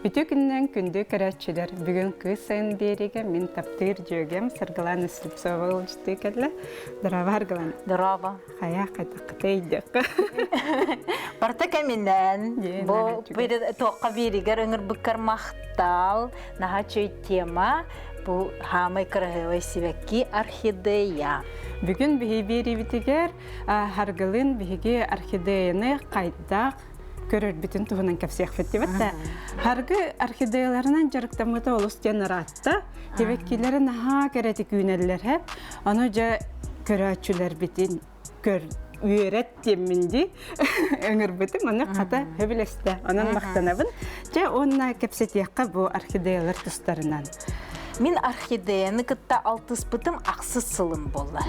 Үтүө күнүнэн күндү көрөөччүлэр! Бүгүн Кыыс сайын биэриигэ мин таптыыр дьүөгэм Саргылаана Слепцова ыалдьыттыы кэллэ. Здорово, Саргылаана. Здорово. Хайа, хайдаххытай диэххэ. Барыта кэминэн. Бу туохха биэригэр ыҥырбыккар махтал. Наһаа үчүгэй тема. Бу хаамай кыраһыабай сибэкки орхидея. Бүгүн биһи биэриибитигэр Харгылын биһиги орхидеяны хайдах көрөрбүтүн туһунан кэпсиэхпит диэбит да харгы орхидеяларынан дьарыктаммыта олус диэн ыраатта тибэккилэри наһаа кэрэтик үүнэллэр һэ ону дьэ көрөөччүлэрбитин көр үөрэт диэммин дии ыҥырбытым ону хата сөбүлэстэ онон махтанабын дьэ уонна кэпсэтиэххэ бу орхидеялар тустарынан Мин орхидеяны кытта алтыспытым ахсыс сылым буолла.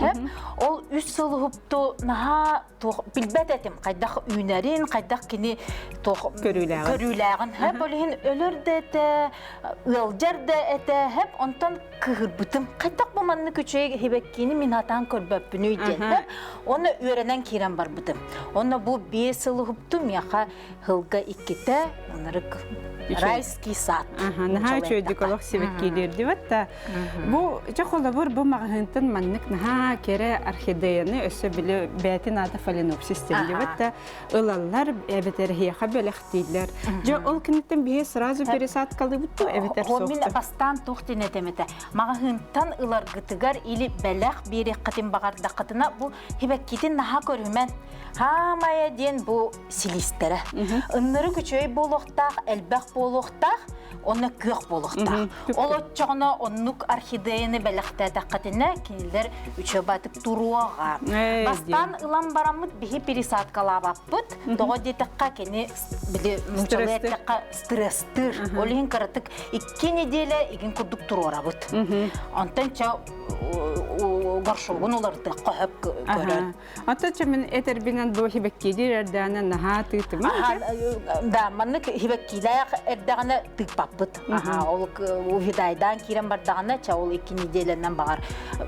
Ол үс сыл уһупту наһаа туох билбэт этим хайдах үүнэрин, хайдах кини туох көрүүлээҕин. Көрүүлээҕин. Хэп ол иһин өлөр да этэ, ыалдьар да этэ, хэп онтон кыһырбытым. Хайдах бу маннык үчүгэй хибэккиини мин хатаан көрбөппүнүй диэн. Хэп онно үөрэнэн киирэн барбытым. Онно бу биэс сыл уһуптум, миэхэ Һылга иккитэ ынырык райский сад. Наһаа үчүгэйдик олох сибэккиилиир дибэт да. Бу дьэ холобур бу маҕаһыынтан маннык наһаа кэрэ орхидеяны өссө били бээтин аата фаленопсис диэн дибэт да ылаллар эбэтэр эһиэхэ бэлэхтииллэр. Дьэ ол киниттэн биһи сразу пересадкалыыбыт дуу эбэтэр суох Мин бастаан туох диэн этем этэ. Маҕаһыынтан ыларгытыгар или бэлэх биэриэххитин баҕардаххытына бу хибэккитин наһаа көрүмэн. Хаамайа диэн бу силистэрэ. Ыннырык үчүгэй буолуохтаах, элбэх буолуохтаах, онно күөх буолуохтаах. Ол оччоҕуна оннук орхидеяны бэлэхтээтэххитинэ кинилэр үчүгэй туруоҕа. Бастаан ылан бараммыт биһи пересадкалаабаппыт. Тоҕо диэтэххэ кини били нууччалыы эттэххэ стресстыыр. Ол иһин кыратык икки неделя игин курдук туруорабыт. Онтон чэ горшогун уларытыахха сөп көрөн. Ата мин этэрбинэн бу хибэккиилиир эрдэҕинэ наһаа тыытыма. Да, маннык хибэккиилээх эрдэҕинэ тыыппаппыт. Аха, ол увидайдаан киирэн бардаҕына, ча ол икки неделянан баҕар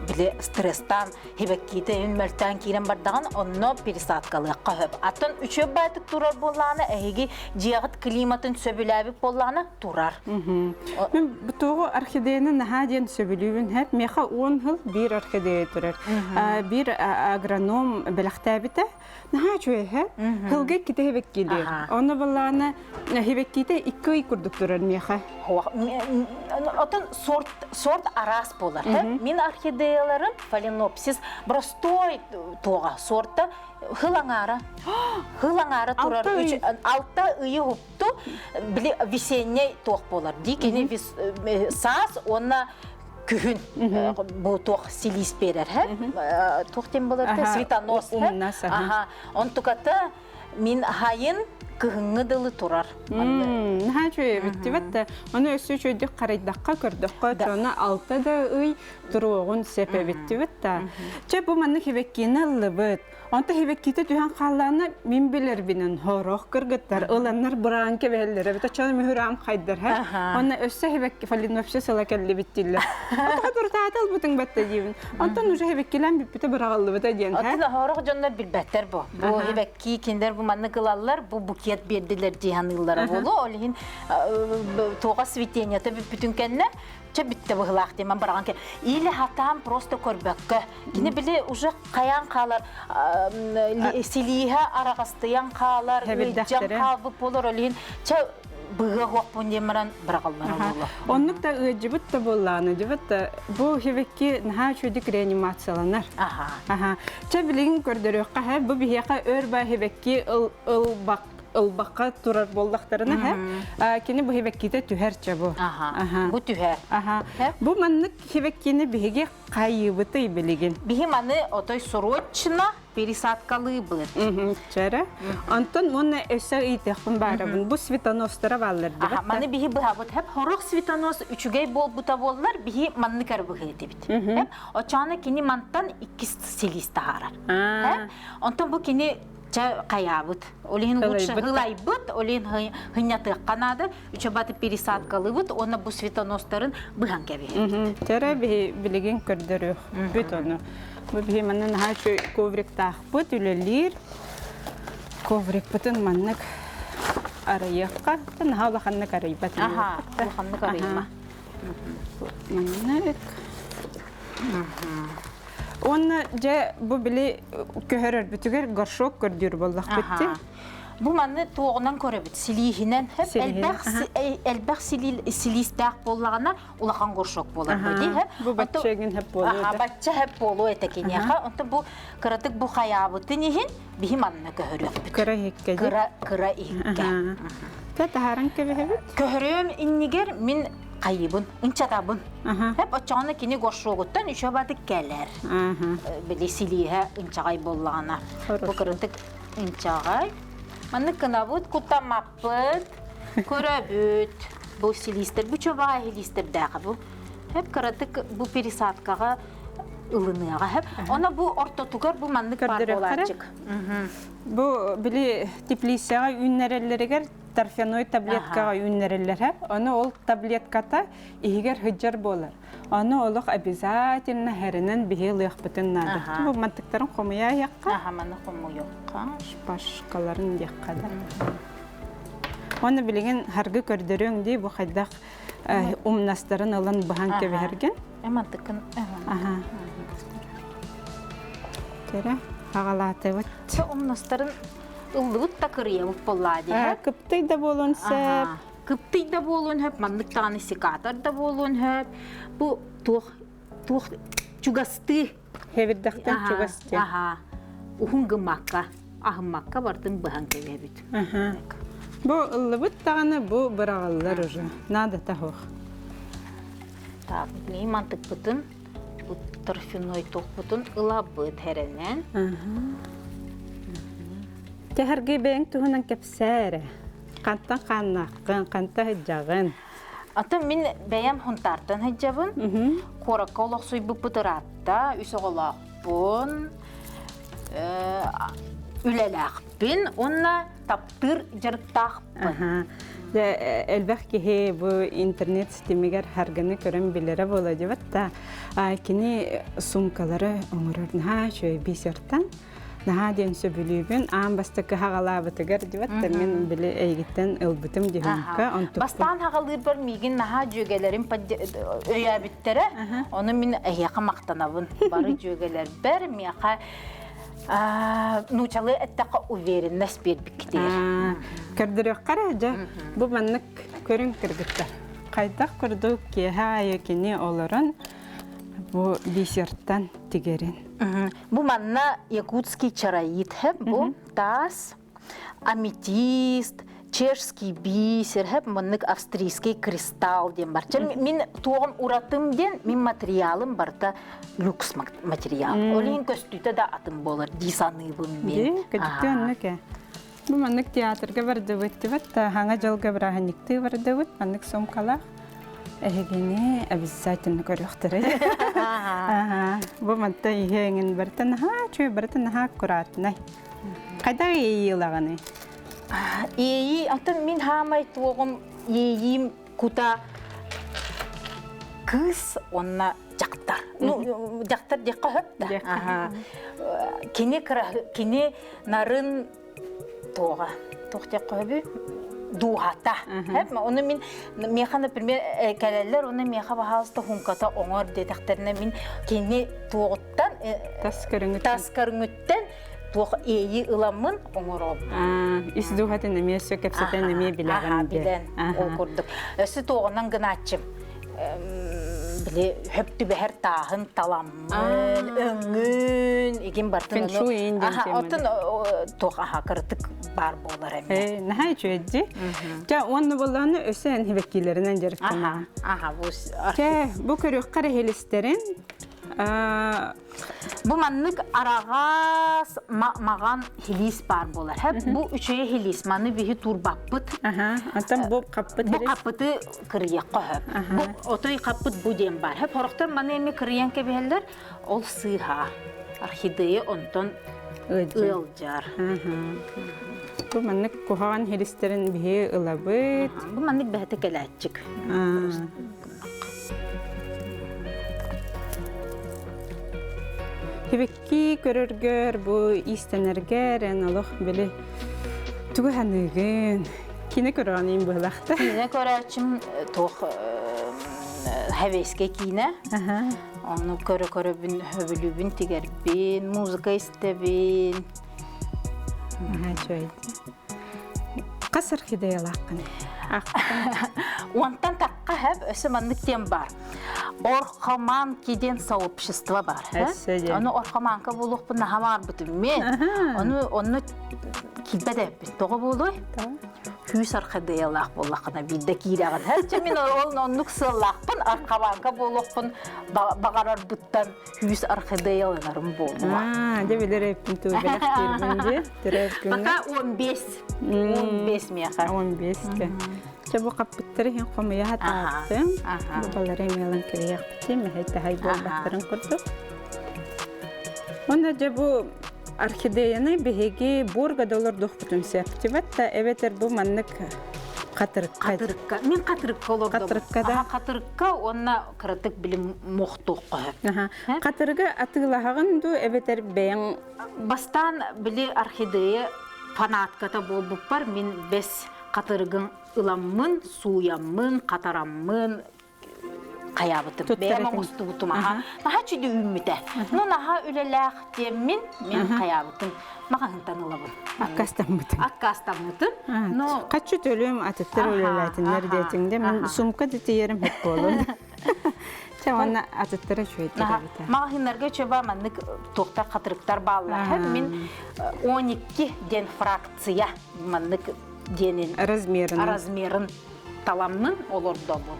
били стресстаан хибэккиитэ үн мөлтөөн киирэн бардаҕын, онно пересадкалыахха сөп. Аттан үчүөп баайтык турар буоллаҕына, эһиги дьиэҕит климатын сөбүлээбит буоллаҕына турар. Мин туоҕу орхидеяны наһаа диэн сөбүлүүбүн хэп. Миэхэ уон сыл биир орхидея турар. Биир агроном бэлэхтээбитэ. Наһаа үчүгэй хэп. Сылга иккитэ хибэккиилиир. Онно баллаана хибэккиитэ икки ый курдук турар миэхэ. Отон сорт сорт араас буолар. Мин орхидеяларым фаленопсис простой туоҕа сорта хыл аҥаара. Хыл аҥаара турар. Алта ыйы ту били весенний туох буолар дии кини саас уонна күһүн бу туох силиис берер һэ туох диэн буолар светонос аха онтуката мин хайын кыһыҥҥы дылы турар наһаа үчүгэй эбит дибэт да ону өссө үчүгэйдик харайдахха көрдөххө дьоно алта да ый туруоҕун сөп эбит дибэт да чэ бу маннык хибэккиини ыллыбыт Онто хибэккиитэ түһэн хааллаҕына мин билэрбинэн хорох кыргыттар ыланнар быраан кэбиһэллэр эбит оччону мүһүраам хайдар һэ Онно өссө хибэкки фалиновся сыла кэллибит дииллэр. Отоҕо туртаата ылбытыҥ батта диибин. Онтон уже хибэккилээн бүппүтэ быраҕыллыбыта диэн һэ. Оттон хорох дьоннор билбэттэр бу. Бу хибэкки кинилэр бу маннык ылаллар, бу букет биэрдилэр дии саныыллара буолуо. Ол иһин туоҕа цветенията бүппүтүн кэннэ чэ бүттэ быһылаах диэн быраҕан кэ. Или хатаан просто көрбөккө. Кини били уже хайаан хаалар силииһэ араҕастыйан хаалар ыйдьан хаалбыт буолар ол иһин чэ быһыа хуохпун диэн баран быраҕаллара буолуо Оннук да ыадьыбыт да буоллаҕына дьыбыт да бу хибэкки наһаа үчүгүйдүк реанимацияланар. Аха. Чэ билигин көрдөрүөххэ һэ бу биһиэхэ өр ба хибэкки ыл ылбак ылбакка турар буоллахтарына һэ кини бу хибэккитэ түһэр чэ бу. Аха. Бу түһэр. Аха. Бу маннык хибэккини биһиги Хайыыбытый билигин? Биһи маны отой срочно пересадкалыыбыт. Чэрэ. Онтон уонна өссө ыйытыахпын баарабын. Бу светоностара бааллар дибэт. Маны биһи быһабыт. Хеп хорох светонос үчүгэй буолбута буоллар, биһи маннык эрэ быһыы этибит. Хеп очоона кини мантан иккис силиис таһаарар. Хеп онтон бу кини чэ хайаабыт. Ол иһин лучше ылайбыт, ол иһин хынньатыахха наада. Үчүбаты пересадкалыыбыт уонна бу светоностарын быһан кэбиһэбит. Чэрэ биһи билигин көрдөрүөхпүт ону. Бу биһи манна наһаа үчүгэй ковриктаахпыт үлэлиир. Коврикпытын маннык. арыйыахха, наһаа улаханнык арыйбат. Аха, улаханнык арыйма. Маннык. Уонна дьэ бу били көһөрөрбүтүгэр горшок көрдүүр буоллахпыт дии. Бу манны туоҕунан көрөбүт, силииһинэн. Элбэх элбэх силиистээх буоллаҕына улахан горшок буолар бу дии. Бу бачча эгин хэп буолуо Аха, бачча хэп буолуо этэ киниэхэ. Онтон бу кыратык бу хайаабытын иһин биһи манна көһөрүөхпүт. Кыра иһиккэ. Кыра кыра иһиккэ. Тэ таһааран кэбиһэбит. Көһөрүөм иннигэр мин хайыбын, ынчатабын. Хэп оччоҕуна кини горшогуттан үчү батык кэлэр. Били силииһэ ынчаҕай буоллаҕына. Бу кырынтык ынчаҕай. Маннык гынабыт, кутамаппыт, көрөбүт. Бу силиистэр, бу чобаҕа силиистэрдээҕэ бу. Хэп кыратык бу пересадкаҕа ылыныаҕа хэп. Она бу ортотугар бу маннык бар буолааччык. Бу били теплицаҕа үүннэрэллэригэр торфяной таблеткаҕа үүннэрэллэр Ону ол таблетката иһигэр сылдьар буолар. Ону олох обязательно хэринэн биһи ылыахпытын наада. Бу мантыктарын хомуйаайахха. Аха, маны хомуйуохха. Шпашкаларын диэххэ да. Оны билигин харгы көрдөрүөҥ дии бу хайдах умнастарын ылан быһан кэбиһэргин. Мантыккын Аха. Кэрэ аҕалаатыбыт. Умнастарын ыллыбыт да кырыйабыт буоллаа дии. Кыптый да буолуон сөп. Кыптый да буолуон сөп, маннык даҕаны секатор да буолуон сөп. Бу туох туох чугастыы. Хэбирдэхтэн чугастыы. Аха. Уһун гыммакка, аһыммакка бартын быһан кэбиһэбит. Бу ыллыбыт даҕаны бу быраҕыллар уже. Надо таһуох. Так, билигин мантыкпытын бу торфяной туохпутун ылабыт хэрэнэн. Тэһэрги бэйэҥ туһунан кэпсээ эрэ. Хантан хааннааххын, ханта сылдьаҕын? Атын мин бэйэм Хунтаартан сылдьабын. Куоракка олохсуйбуппут ыраатта, үс оҕолоохпун, үлэлээхпин уонна таптыыр дьарыктаахпын. Дьэ, элбэх киһи бу интернет ситимигэр харгыны көрөн билэрэ буола дебат да кини суумкалары оҥорор наһаа үчүгэй бисертан наһаа диэн сөбүлүүбүн аан бастакы хаҕалаабытыгар дебат да мин били эйигиттэн ылбытым диһунка Бастаан хаҕалыырбар миигин наһаа дьүөгэлэрим өйөөбүттэрэ ону мин эһиэхэ махтанабын бары дьүөгэлэрбэр миэхэ нуучалыы эттэххэ уверенность биэрбиккитигэр. Көрдөрүөххэ эрэ дьэ бу маннык көрүҥ кыргыттар. Хайдах курдук киэһэ аайы кини олорон бу бисертан тигэрин. Бу манна якутский чароит бу таас аметист, чешский бисер, хэп маннык австрийский кристалл диэн бар. Мин туоҕум уратым диэн мин материалым барыта люкс материал. Ол иһин көстүүтэ да атын буолар дии саныыбын мин. Көдүктүү оннук ээ. Бу маннык театрга бардыбыт дибэт да хаҥа дьолго бырааһынньыктыы бардыбыт маннык сумкалаах эһигини обязательно көрүөхтэрэ. Бу манта иһэ эҥин барыта наһаа үчүгэй, барыта наһаа аккуратнай. Хайдах иэйии ылаҕыный? Иэйии, атын мин хаамай туоҕум иэйиим кута кыыс уонна дьахтар. Ну, дьахтар диэххэ сөп да. Аха. Кини кини нарын туоҕа. Туох диэххэ сөбүй? Дууһата. Ону мин миэхэ, например, кэлэллэр, уонна миэхэ баһаалыста хумката оҥор диэтэхтэринэ мин кини туоҕуттан тас көрүҥүттэн тас көрүҥүттэн туох иэйии ыламмын оҥоробун. Ис дууһатын эмиэ өссө кэпсэтэн эмиэ билэҕин билэн ол курдук. Өссө туоҕунан гынааччым били хөп түбэһэр тааһын таламмын, өҥүн, игин бартын Фэншуй диэн Оттон туох аха кырытык баар буолар эмиэ. Наһаа үчүгэйди. Чэ уонна боллоonu өссө эн хибэккиилэринэн дьарыктанаҕын. Аха, бу Чэ, бу көрүөххэ эрэһилистерин Бу маннык араҕас маҕан хилиис баар буолар. Бу үчүгэй хилиис, маны биһи туурбаппыт. Антон бу хаппыт Бу хаппыты кырыйыахха сөп. Бу отой хаппыт бу диэн баар. Хөп хорохтор маны эми кырыйан кэбиһэллэр, ол сыыһа. Орхидея онтон ыалдьар. Бу маннык куһаҕан хилистерин биһи ылабыт. Бу маннык бэһэтэ кэлээччик. Хибикки көрөргөр бу иистэнэргэр эн олох били тугу саныыгын? Киинэ көрөҕүн быһылахта. Киинэ көрөөччүм туох хэвэйскэй киинэ. Ону көрө-көрөбүн, хөбүлүүбүн тигэрбин, музыка истэбин. Үчүгэй. Хас орхидеялааххын? Уонтан тахха хэп өссө маннык диэн бар. Орхоманки диэн сообщество бар. Ону орхоманка буолуохпун наһаа баҕарбытым мен. Ону онно киирбэт эппит. Тоҕо буолуой? Күүс орхидеялаах буоллаххына биирдэ киирэҕин. Чэ мин ол оннук сыаллаахпын, орхоманка буолуохпун баҕарарбыттан күүс орхидеяланарым буолуо. Дьэ билэр эппин туу бэлэхтиирбин дии. Төрөөбүт Пока 15. 15 миэхэ. 15-ке. Чэ бу хаппыттары иһин хомуйа хатааттым. Бу балары эмиэлэн кириэхпитин, мэһэй-таһай буолбаттарын курдук. Уонна дьэ бу орхидеяны биһиги буорга да олордуохпутун сөп да эбэтэр бу маннык хатырыкка. Хатырыкка. Мин хатырыкка олордобун. Хатырыкка да. Хатырыкка уонна кыратык билим мохтуохха сөп. Хатырыгы атыылаһаҕын дуу эбэтэр бэйэҥ Бастаан били орхидея фанатката буолбуппар мин бэс хатырыгын ыламмын, сууйаммын, хатараммын хайаабытым. Бэйэм оҥостубутум аха. Наһаа чүдү үүммүтэ. Ну наһаа үлэлээх диэммин мин хайаабытым. Маҕаһыынтан ылабын. Аккаастаммытым. Аккаастаммытым. Но Хаччы төлүөм атыттар үлэлээтиннэр диэтиҥ де мин сумка да тиийэрим хөп буолун. Чэ уонна атыттара үчүгэйдик эбитэ. Маҕаһыыннарга үчүгэй маннык туохтар хатырыктар бааллар. Мин 12 диэн фракция маннык диэнин размерын размерын таламмын олордобун.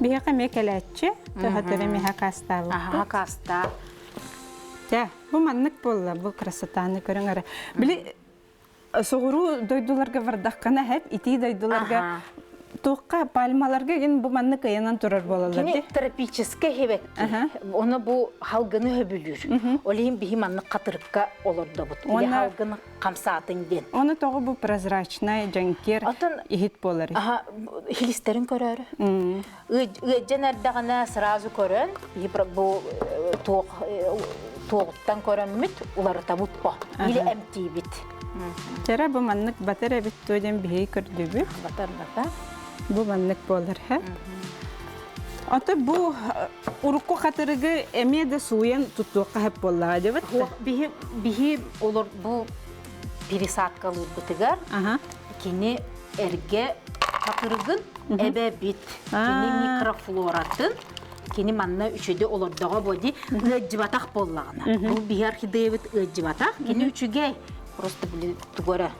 Биһиэхэ эмиэ кэлээччи, төһөтөрө миэхэ кастаабыппыт. Аха, кастаа. Чэ, бу маннык буолла, бу красотаны көрүҥ эрэ. Били соҕуруу дойдуларга бардаххына хэп итии дойдуларга туохха пальмаларга гин бу маннык ыйанан турар буолаллар Кини тропическай хебекки. Оны бу халгыны хөбүлүүр. Ол иһин биһи маннык хатырыкка олордобут. Или халгын хамсаатын диэн. Оны тоҕо бу прозрачнай дьэҥкир иһит буолар. Аха, хилистерин көрөр. Ыадьан эрдэҕинэ сразу көрөн, бу туох туоҕуттан көрөммүт уларытабыт по. Или эмтиибит. Чара бу маннык батар эбит туо диэн биһиги көрдүбүт. Батар бата. Бу маннык буолар һэ. Ото бу урукку хатырыгы эмиэ да сууйан туттуохха сөп буоллаҕа дебит. Биһи биһи олор бу пересадкалыырбытыгар кини эргэ хатырыгын эбэбит кини микрофлоратын кини манна үчүгэй олордоҕо буо дии ыаддьыбатах буоллаҕына бу биһи орхидеябыт ыаддьыбатах кини үчүгэй просто били тугу эрэ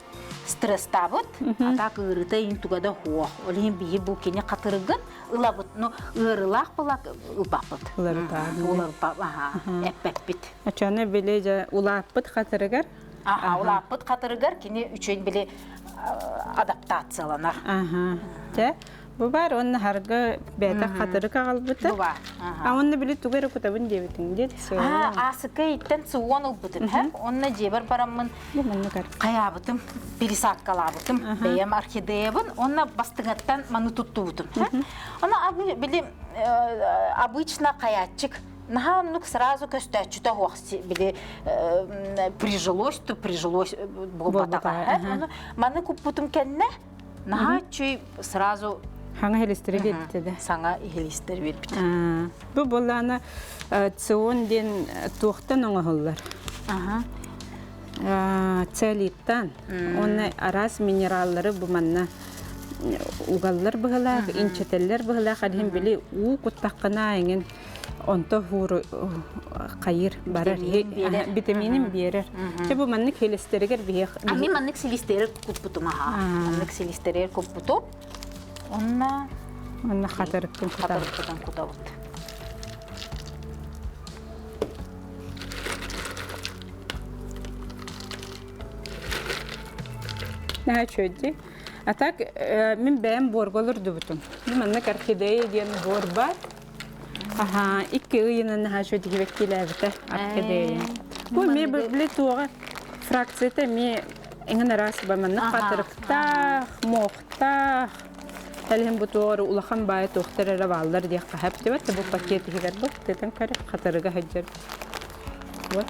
стресстаабыт а так ыарыыта иһин туга да суох ол иһин биһи бу кини хатырыгын ылабыт ну ыарыылаах буолак ылбаппыт уларыппат эппэппит Очону били дьэ улааппыт хатырыгар Аха, улааппыт хатырыгар кини үчүгэй били адаптацияланар. Аха. Чэ, бу бар уонна харгы бэйэтэ хатырык аҕалбыта. Бу бар. А онно били тугу эрэ кутабын диэбитиҥ диэт Аа, аасыка иттэн суон ылбытым һэ. Онно дьиэбэр бараммын Бу маннык хайаабытым, пересадкалаабытым, бэйэм орхидеябын, онно бастыҥаттан маны туттубутум. Онно били обычно хаяччык Наһаа оннук сразу көстөөччүтэ суох били прижилось то прижилось буолбатаҕа. Ону маны куппутум кэннэ наһаа чүй сразу Хаҥа иһилистери биэрбитэ да. Саҥа иһилистери биэрбитэ. Бу буоллаана цион диэн туохтан оҥоһуллар? Целиттан. Уонна араас минераллары бу манна угаллар быһылаах, инчэтэллэр быһылаах, иһин били уу куттаххына эҥин онто хууру хайыр барар витаминин биэрэр. Чэ бу маннык хилистеригэр биһиэх А мен маннык силистерер куппутум аха. Маннык силистерер куппутум. Онна Онна хатырыккын кутабыт. Хатырыккытын кутабыт. Наһаа үчүгэй А так мин бэйэм буорга олордубутум. Маннык орхидея диэн буор бар. Аха, икки ыйынан наһаа үчүгэй килээбитэ орхидея. Бу эмиэ били туоҕа фракцията эмиэ эҥин араас ба маннык хатырыктаах, муохтаах. Ол бу туоҕар улахан баайы туохтар эрэ бааллар диэх хаһап дебет бу пакет иһигэр бу тытын көрө хатырыга сылдьар. Вот.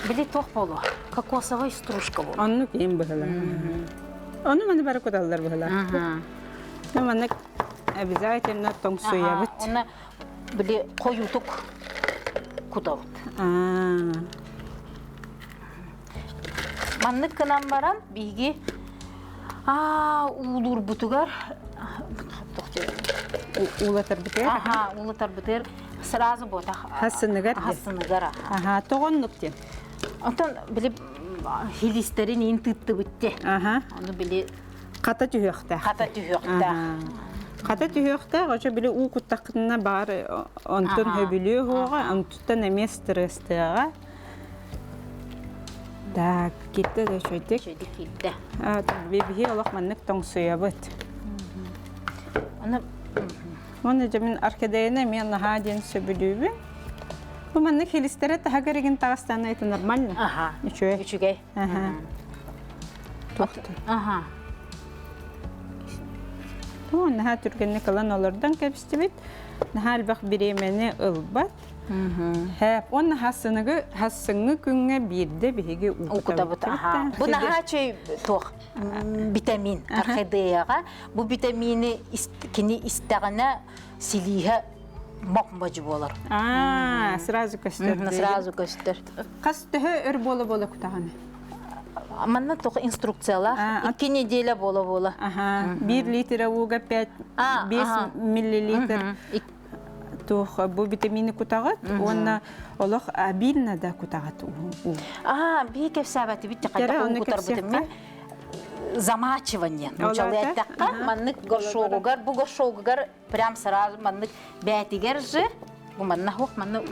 Били туох буолуо? Кокосовай стружка буолар. Оннук иин быһылаах. Ону маны бары куталлар быһылаах. Ну маннык обязательно тоҥсуйабыт. Уонна били хойутук кутабыт. Маннык гынан баран биһиги уулуурбутугар уулатарбытыгар аха уулатарбытыгар сразу буотах хассыныгар хассыныгар аха тоҕоннук диэн Онтон били хилистерин иин тыыттыбыт те. Аха. Ону били хата түһүөхтээх. Хата түһүөхтээх. Хата түһүөхтээх, очо били уу куттаххытына баар онтон хөбүлүө уоҕа, онтуттан эмиэ стресстыаҕа. Так, киирдэ да үчүгэйдик. Үчүгэйдик киирдэ. Биһи олох маннык тоҥсуйабыт. Аны Уонна дьэ мин орхидеяны эмиэ наһаа диэн сөбүлүүбүн. Бу маннык хилистэрэ таһыгар игин таҕыстаана это нормально. Аха. Үчүгэй. Үчүгэй. Аха. Аха. Бу наһаа түргэнник ылан олордон кэбистибит. Наһаа элбэх бириэмэни ылбат. Хэп, уонна хассыныгы хассыҥҥы күҥҥэ биирдэ биһиги укутабыт. Аха. Бу наһаа чөй туох витамин орхидеяҕа бу витамины кини истэҕинэ силииһэ мок-модьу буолар. Аа, сразу көстөр. Сразу көстөр. Хас төһө өр буола-буола кутаҕын? Манна тоҕо инструкциялаах. 2 неделя буола-буола. Аха. 1 литр ууга 5 5 миллилитр туох бу витамины кутаҕыт уонна олох обильно да кутаҕыт уу. Аа, бии кэпсээбэтибит хайдах уу кутарбытын мин замачивание. Нучалыы эттэххэ, маннык горшогугар, бу горшогугар прям сразу маннык бээтигэр же бу манна хуох манна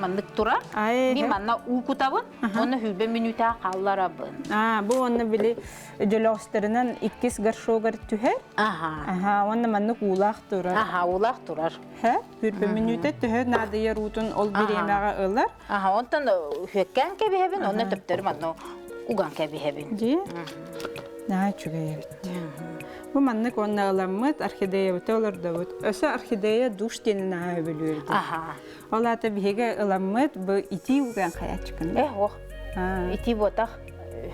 маннык турар. Мин манна уу кутабын, уонна хүлбэ мүнүүтэ хаалларабын. Аа, бу уонна били дьөлөҕөстөрүнэн иккис горшогар түһэр. Аха. Аха, уонна маннык уулаах турар. Аха, уулаах турар. Хэ, хүрбэ мүнүүтэ төһө наадыйар уутун ол бириэмэҕэ ылар. Аха, онтон үһүөккээн кэбиһэбин, онно төптөрү манна уган кэбиһэбин. Дии. Наһаа үчүгэй эбит. Бу маннык уонна ыламмыт орхидеябыты олордобут. Өссө орхидея душ диэни наһаа өбүлүүр дии. Аха. Ол аата биһиги ыламмыт бу итии уган хайааччыкын. Э, ох. Итии буотах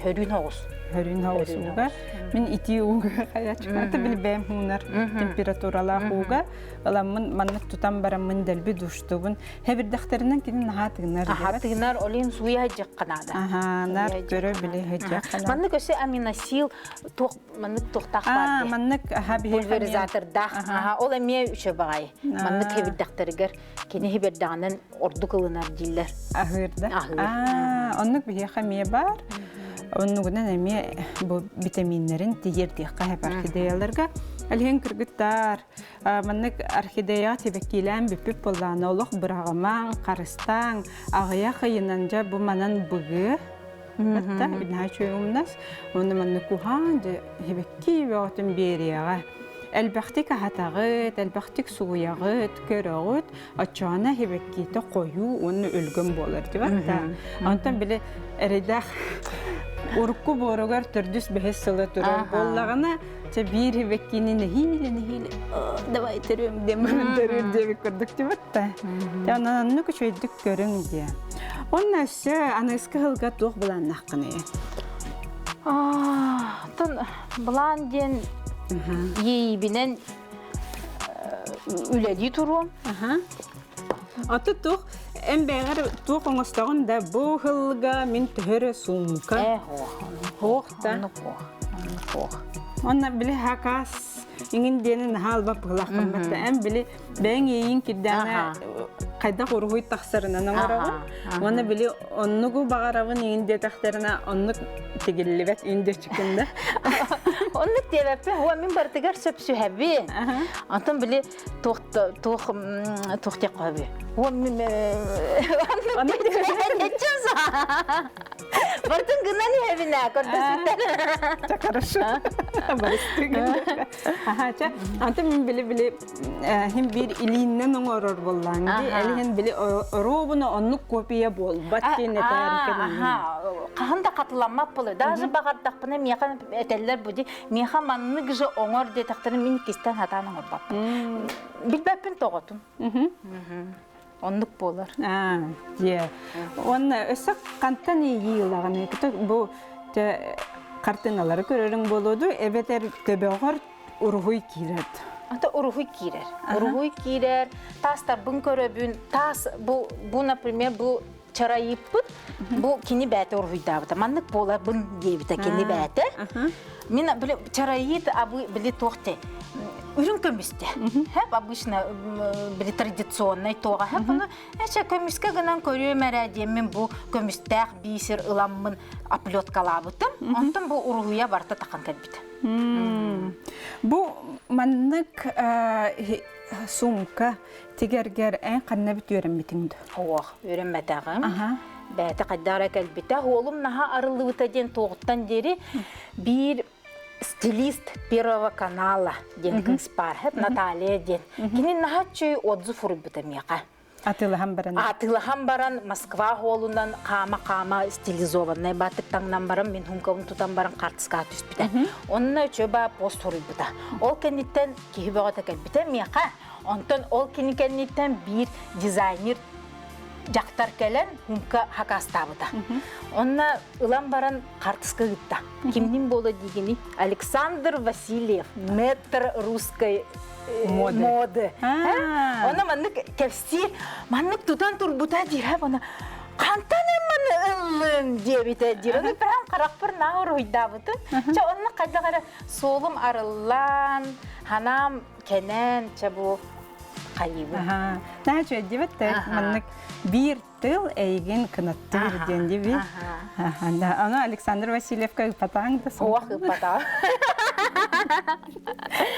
хөрүүн оҕус. Хөрүүн оҕус ууга. Мин итии ууга хайааччыкын. Ата билбэм хуунар температуралаах ууга ыламмын маннык тутан бараммын дэлби душтубун. Хэбирдэхтэринэн кини наһаа тыынар. Аха тыынар, олин сууя сылдьыахха наада. Аха, нар көрө биле сылдьыахха наада. Маннык өссө аминосил туох маннык туохтаах баар дии. Маннык аха пульверизатордаах. Аха, ол эмиэ үчүгэй баҕайы. Маннык хэбирдэхтэригэр кини хибэрдэҕинэн ордук ылынар дииллэр. Аһыыр да. Аһыыр. Аа, оннук биһиэхэ эмиэ баар. Оннугунан эмиэ бу витаминнэрин тиийэрдиэххэ хэп орхидеяларга. Алиһин кыргыттар, Маннык орхидеяҕа сибэккиилээн бүппүт буоллаҕына олох быраҕымаҥ, харыстааҥ, аҕыйах ыйынан дьэ бу манан быгыа Батта наһаа үчүгэй умнас. Уонна маннык куһаан дьэ сибэкки бөҕөтүн биэриэҕэ. Элбэхтик аһатаҕыт, элбэхтик сууйаҕыт, көрөҕүт, оччоҕуна сибэккиитэ хойуу уонна өлгөм буолар дибат да. Онтон били эрэйдээх урукку буоругар төрдүс бэһис сыла турар буоллаҕына Чэ биир хибэккини нэһиилэ нэһиилэ давай төрүөм диэн баран төрүүр диэбит курдук тибатта. Те онон оннук үчүгэйдик көрүҥ диэ. Онно өссө аныгыскы сылга туох былааннааххыный? Тон былаан диэн иэйиибинэн үлэлии туруом. Аты туох эн бэйэҕэр туох оҥостоҕун да бу сылга мин төһөрө суумка. Э, хоох. Да. Хоох. Онно били хакас иҥин диэни наһаа алба быһылаахпын батта. Эн били бэйэҥ иэйиин кирдээнэ хайдах уруһуй тахсарынан оҥороҕун. Уонна били оннугу баҕарабын иҥин диэтэхтэринэ оннук тигиллибэт иҥин диэччикин да. Оннук диэбэппин. Уо мин барытыгар сөпсүһэбин. Онтон били туох туох туох диэххэ сөбүй? Уо мин оннук Бартын гынан иһэбин ээ, көрдөспүттэр. Ча хорошо. Аха, ча. Антон мин били-били хим биир илииннэн оҥорор буоллаан ди. Элиһин били оруобуна оннук копия буолбат диэн этээр Хаһан да хатыламмат буолар. Даже баҕардахпына миэхэ этэллэр бу ди. Миэхэ маннык же оҥор диэтэхтэринэ мин кистэн хатаан оҥорбаппын. Билбэппин тоҕотун. Оннук буолар. Аа, дьиэ. Уонна өссө хантан иэйии ылаҕыный? Бу хартыыналары көрөрүҥ буолуо дуу, эбэтэр төбөҕөр уруһуй киирэр Ата уруһуй киирэр. Уруһуй киирэр, таастарбын көрөбүн. Таас бу, бу например, бу чарайыппыт, бу кини бээтэ уруһуйдаабыта. Маннык буоларбын диэбитэ кини бээтэ. Мин били чарайыт абы били туох те үрүҥ көмүстэ. Хэп обычно били традиционный туоҕа хэп ону эчэ көмүскэ гынан көрүөм эрэ диэммин бу көмүстээх биисир ыламмын оплеткалаабытым. Онтон бу уруһуйа барыта тахан кэлбит. Бу маннык сумка тигэргэр эн ханна бүт үөрэммитиҥ да? Ох, үөрэммэтэҕим. Бэйэтэ хайдах эрэ кэлбитэ. Уолум наһаа арыллыбыта диэн туоҕуттан диэри биир стилист Первого канала диэн кыыс баар, Наталья диэн. Кини наһаа үчүгэй отзыв суруйбута миэхэ. Атыылаһан баран. Атыылаһан баран Москва холунан хаама-хаама стилизованнай баатык таҥнан баран мин хумкабын тутан баран хаартыскаҕа түспүтэ. Онно үчүгэй пост суруйбута. Ол кэнниттэн киһи бөҕөтө кэлбитэ миэхэ. Онтон ол кини кэнниттэн биир дизайнер дьахтар кэлэн хумка хакаастаабыта. Онно ылан баран хаартыска ыытта. Кимнин буола диигини? Александр Васильев, мэтр русской моды. Онно маннык кэпсиир, маннык тутан турбута диир, оны хантан маны ыллын диэбитэ диир. Оны прям харахпыр наа уруһуйдаабытым. Чэ онно хайдах эрэ суолум арыллан, ханаам кэнэн, чэ бу хайыыбын. Наһаа үчүгэйдибит маннык биир тыл эйигин кынаттыыр диэн диби. Аны Александр Васильевка ыппатаҕыҥ да Суох ыппатаҕым.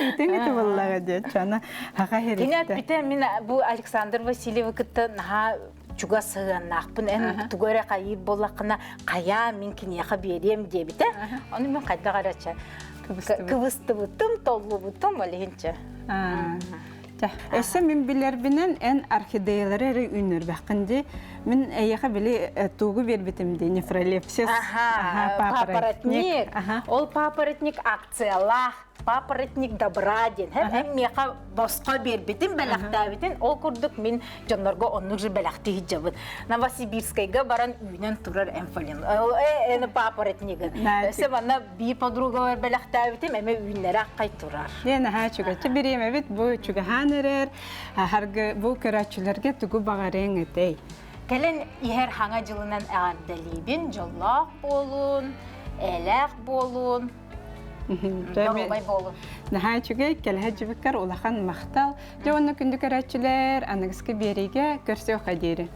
Итин ити буоллаҕа диэн чана хаха Кини эппитэ мин бу Александр Васильевы кытта наһаа чугас сыһыаннаахпын эн тугу эрэ хайыыр буоллаххына хайаа мин киниэхэ биэриэм диэбитэ. Ону мин хайдах эрэ чэ кыбыстыбытым, толлубутум ол иһин чэ. Өссө мин билэрбинэн эн орхидеялары эрэ үүннэрбэххин дии. Мин эйиэхэ били тугу биэрбитим дии, нефролепсис. Аха, папоротник. Ол папоротник акциялаах, папоротник добра диэн. Эн миэхэ босхо биэрбитин, бэлэхтээбитин, ол курдук мин дьоннорго оннук же бэлэхтии сылдьабын. Новосибирскайга баран үүнэн турар эмфалин. Эн папоротнигын. Өссө манна биир подругабар бэлэхтээбитим, эмэ үүннэрэ аккай турар. Дьэ наһаа үчүгэй. Бириэмэбит бу чугаһаан эрэр. Харгы бу көрөөччүлэргэ тугу баҕарыаҥ этэй? Кэлэн иһэр хаҥа дьылынан эҕэрдэлиибин, дьоллоох буолун, элээх буолун, доруобай буолун. Наһаа үчүгэй, кэлэһэ дьыбыккар улахан махтал. Дьэ уонна күндү көрөөччүлэр, аныгыскы биэриигэ көрсүөххэ диэри.